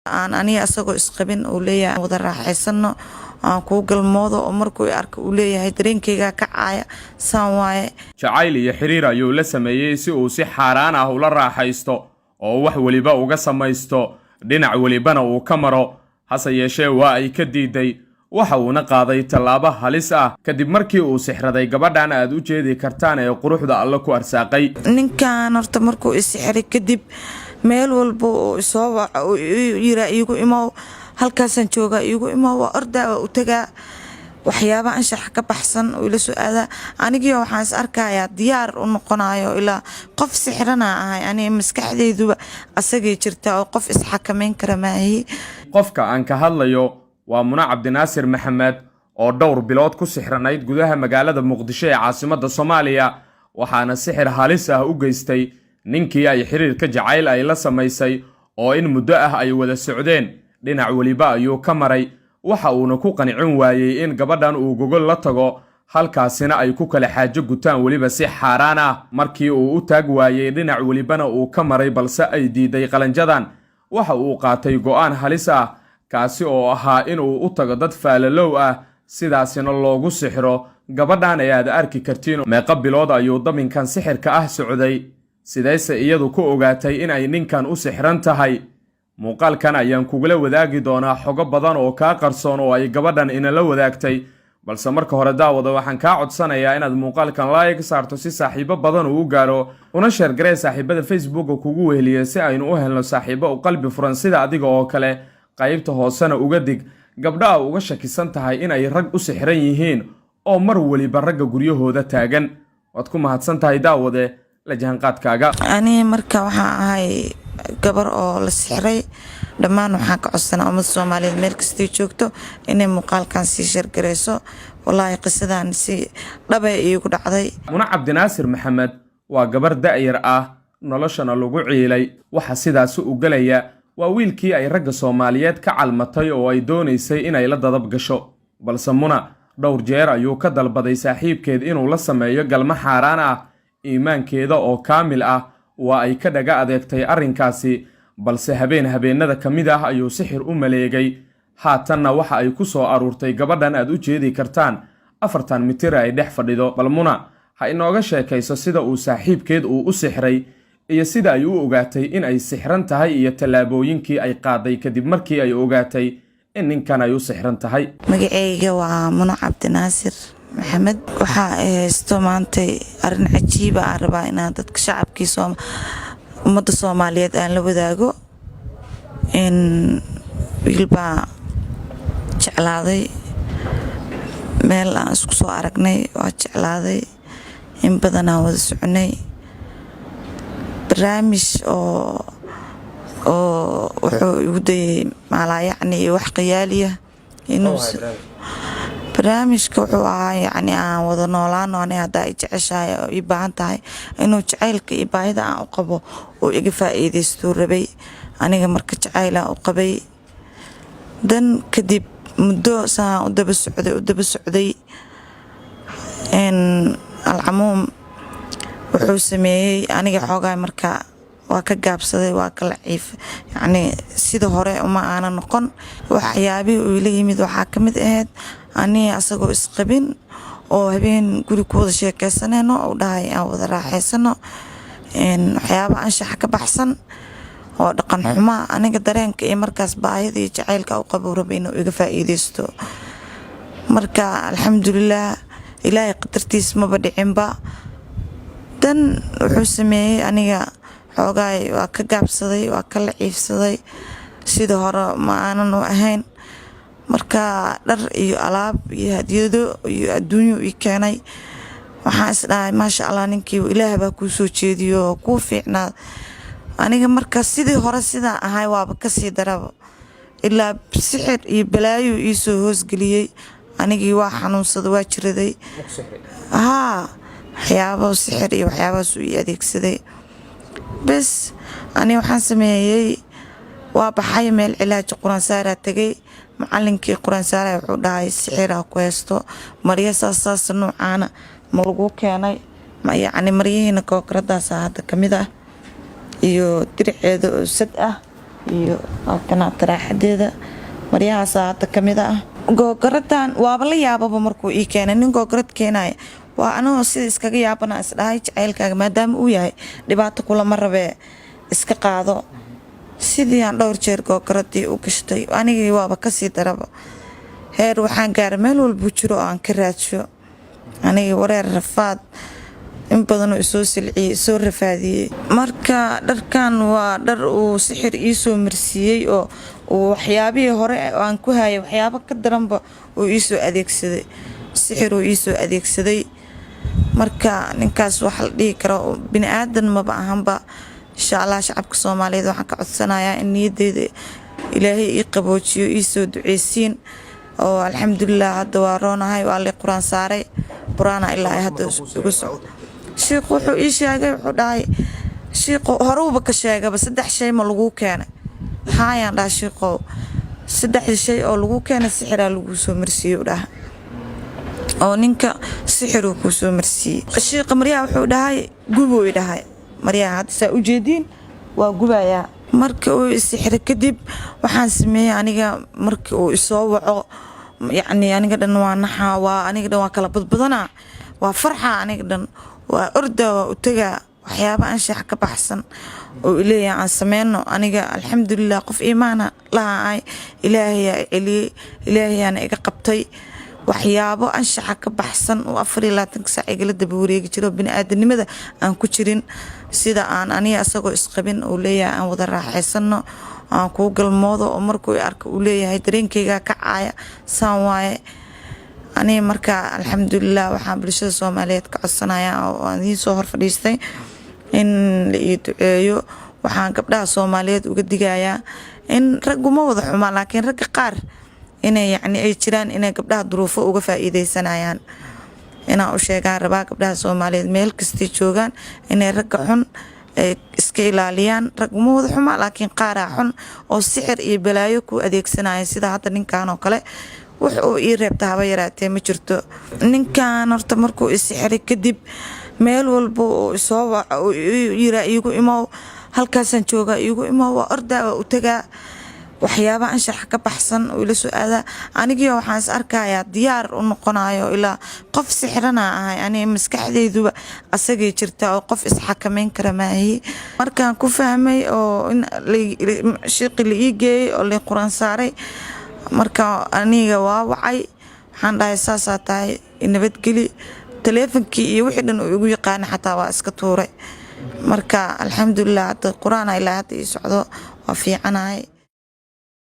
Aan aniga asagoo isqabin uu leeyahay wada raaxaysano, aan kuu galmoodo, oo markuu i arko uu leeyahay dareenkaygaa kacaaya, saan waaye. Jacayl iyo xiriir ayuu la sameeyey si uu si xaaraan ah ula raaxaysto oo wax weliba uga samaysto, dhinac welibana uu ka maro. Hase yeeshee waa ay ka diiday, waxa uuna qaaday tallaabo halis ah kadib markii uu sixraday gabadhan aad u jeedi kartaan ee quruxda Alle ku arsaaqay. Ninkan horta markuu isixiray kadib, meel walba oo isoo waco oo yiraa "Iigu imow, halkaasaan joogaa, iigu imow," waa ordaa, waa u tagaa. Waxyaaba anshaxa ka baxsan oo ila soo aadaa. Anigii waxaan is arkayaa diyaar u noqonayo, ilaa qof sixrana ahay aniga, maskaxdayduba asagay jirtaa oo qof isxakameyn kara maahi. Qofka aan ka hadlayo waa Muna Cabdinaasir Maxamed oo dhowr bilood ku sixranayd gudaha magaalada Muqdisho ee caasimadda Soomaaliya, waxaana sixir halis ah u geystay ninkii ay xiriirka jacayl ay la samaysay oo in muddo ah ay wada socdeen. Dhinac weliba ayuu ka maray, waxa uuna ku qancin waayey in gabadhan uu gogol la tago, halkaasina ay ku kala xaajo gutaan, weliba si xaaraan ah. Markii uu u taag waayey, dhinac welibana uu ka maray, balse ay diiday qalanjadan, waxa uu qaatay go'aan halis ah, kaasi oo ahaa inuu u tago dad faalalow ah, sidaasina loogu sixro gabadhan ee aad arki kartiin. Meeqa bilood ayuu dabinkan sixirka ah socday? Sidayse iyadu ku ogaatay in ay ninkan u sixran tahay? Muuqaalkan ayaan kugula wadaagi doonaa xogo badan oo kaa qarsoon oo ay gabadhan inala wadaagtay. Balse marka hore, daawada, waxaan kaa codsanayaa inaad muuqaalkan like saarto si saaxiibo badan uu u gaaro, una share garee saaxiibada Facebooka kugu weheliya, si aynu u helno saaxiibo u qalbi furan sida adiga oo kale. Qaybta hoosena uga dig gabdhaha uga shakisan tahay in ay rag u sixran yihiin oo mar weliba ragga guryahooda taagan. Waad ku mahadsan tahay, daawade, la jahanqaadkaaga. Ani marka waxaan ahay gabar oo la sixray. Dhammaan waxaan ka codsanaa ummadda Soomaaliyeed meel kastay joogto inay muuqaalkan sii share gareyso. Wallaahi qisadan si dhabay iigu dhacday. Muna Cabdinaasir Maxamed waa gabar da'yar ah, noloshana lagu ciilay. Waxa sidaasi u gelaya waa wiilkii ay ragga Soomaaliyeed ka calmatay oo ay doonaysay inay la dadab gasho. Balse Muna dhowr jeer ayuu ka dalbaday saaxiibkeed inuu la sameeyo galmo xaaraan ah. Iimaankeeda oo kaamil ah waa ay ka dhaga adeegtay arrinkaasi, balse habeen habeennada ka mid ah ayuu sixir u maleegay. Haatanna waxa ay ku soo aruurtay gabadhan aad u jeedi kartaan, 40 mitir ay dhex fadhido. Bal Muna ha inooga sheekayso sida uu saaxiibkeed uu u sixray iyo sida ay u ogaatay in ay sixran tahay iyo tallaabooyinkii ay qaaday kadib markii ay ogaatay in ninkan ay u sixran tahay. Magacayga waa Muno Cabdinaasir Maxamed. Waxaa ay haysto maantay arrin cajiiba aan rabaa inaan dadka shacabkii ummadda Soomaaliyeed aan la wadaago. In wiilbaa jeclaaday, meel aan isku soo aragnay, waa jeclaaday, in badanaan wada soconay. Barnaamij oo wuxuu igu dayay maalaayacni iyo wax khiyaaliya inuu. Barnaamijka wuxuu ahaa yacni aan wada noolaano, ani haddaa i jeceshahay oo ii baahan tahay, inuu jacaylka iyo baahida aan u qabo uu iga faa'iidaystuu rabay. Aniga marka jacaylaan u qabay. Dan kadib muddo saan u daba socday, u daba socday, alcamuum wuxuu sameeyey aniga xoogaa marka waa ka gaabsaday, waa ka laciif, yacni sida hore uma aanan noqon. Waxyaabihii uu ila yimid waxaa ka mid ahayd aniga asagoo isqabin oo habeen guri ku wada sheekeysanayno uu dhahay aan wada raaxaysano, waxyaaba anshaxa ka baxsan oo dhaqan xuma. Aniga dareenka iyo markaas baahida iyo jacaylka u qabo raba inuu iga faa'iideysto. Marka alxamdulilaah, Ilaahay qadartiis maba dhicinba. Dan wuxuu sameeyey aniga xoogaay waa ka gaabsaday, waa ka laciifsaday, sida hore ma aanan u ahayn. Marka dhar iyo alaab iyo hadiyado iyo adduunyo ii keenay. Waxaan isdhahay, "Maasha Allah, ninkii Ilaah baa kuu soo jeediyo oo kuu fiicnaa." Aniga marka sidii hore sidaan ahay waaba kasii daraba, ilaa sixir iyo balaayo iisoo hoosgeliyey. Anigii waa xanuunsaday, waa jiraday. Haa, waxyaabo sixir iyo waxyaabahaas ii adeegsaday. Bes ani waxaan sameeyey, waa baxay, meel cilaaji Quraan saaraa tegay. Macalinkii Quraan saara wuxuu dhahay, "Sixiraa ku haysto, maryo saas saas nuucaana ma lagu keenay?" Yacni maryihiina kookaradaasa hadda kamid ah iyo diriceeda oo sad ah. Iyo halkanaa taraaxadeeda, maryahaasa hadda kamid ah. Googaradan waaba la yaababa markuu ii keenay. Nin googorad keenaya waa anagoo sida iskaga yaabana isdhahay, jacaylkaaga maadaama uu yahay dhibaato kulama rabee, iska qaado. Sidii aan dhowr jeer googoradii u gashtay, anigii waaba kasii daraba. Heer waxaan gaaray meel walbuu jiro oo aan ka raadsho. Anigii wareer, rafaad in badanoo isoo silciyey, isoo rafaadiyey. Marka dharkan waa dhar uu sixir iisoo marsiiyey oo uu waxyaabihii hore aan ku hayay waxyaabo ka daranba uu iisoo adeegsaday, sixir uu iisoo adeegsaday. Marka ninkaas waxa la dhihi karo bini aadan maba ahanba. Insha Allah, shacabka Soomaaliyeed waxaan ka codsanayaa in niyadeyda Ilaahay ii qaboojiyo, iisoo duceysiin. Oo alxamdulilah, hadda waa roonahay, waa lay qur-aan saaray, qur-aana ilaa hadda igu socdo. Shiikhu wuxuu ii sheegay, wuxuu dhahay shiiqu, horeuba ka sheegaba, 3 shay ma laguu keenay? Haayaan dhaha shiiqow. Saddexdii shay oo laguu keenay sixiraa laguu soo marsiiye, u dhaha, oo ninka sixiruu kuu soo marsiiyey. Shiiqa maryaha wuxuu dhahay gubuu i dhahay. Maryaha hadda saa ujeediin waa gubayaa. Marka uu isixray kadib waxaan sameeyey aniga, markii uu isoo waco, yacni aniga dhan waa naxaa, waa aniga dhan waa kala badbadanaa, waa farxa, aniga dhan waa orda, waa u tagaa. Waxyaaba anshax ka baxsan oo ileeyahay aan sameyno. Aniga alxamdulilah, qof iimaana laha ahay, Ilaahayaa i celiyey, Ilaahayaana iga qabtay. Waxyaabo anshaxa ka baxsan oo 24-ka saac igala daba wareegi jiro, bini-aadanimada aan ku jirin, sida aan aniga asagoo isqabin uu leeyahay aan wada raaxaysano, aan kuu galmoodo, oo markuu i arko uu leeyahay dareenkaygaa kacaaya, saan waaye. Aniga marka alxamdulilah, waxaan bulshada Soomaaliyeed ka codsanaya oo aan idiin soo hor fadhiistay in la ii duceeyo. Waxaan gabdhaha Soomaaliyeed uga digayaa in ragguma wada xumaa, laakiin ragga qaar inay yacni ay jiraan inay gabdhaha duruufo uga faa'iideysanayaan. Inaan u sheegaan rabaa gabdhaha Soomaaliyeed meel kastay joogaan inay ragga xun ay iska ilaaliyaan. Rag uma wada xumaa, laakiin qaaraa xun oo sixir iyo balaayo ku adeegsanaya, sida hadda ninkan oo kale. Wax uu ii reebta haba yaraatee ma jirto. Ninkan horta markuu isixiray kadib, meel walba oo isoo waco, yiraa iigu imow, halkaasaan joogaa, iigu imow, waa ordaa, waa u tagaa. Waxyaaba anshaxa ka baxsan oo ila soo aadaa. Anigii waxaan is arkayaa diyaar u noqonayo, ilaa qof sixirana ahay aniga, maskaxdayduba asagay jirtaa oo qof isxakameyn kara maahi. Markaan ku fahmay oo in shiiqi la ii geeyey oo lay qur-aan saaray, marka aniga waa wacay, waxaan dhahay saasaa tahay, nabadgeli. Taleefonkii iyo wixii dhan uu igu yaqaana xataa waa iska tuuray. Marka alxamdulilah, hadda qur-aan ilaa hadda ii socdo, waa fiicanahay.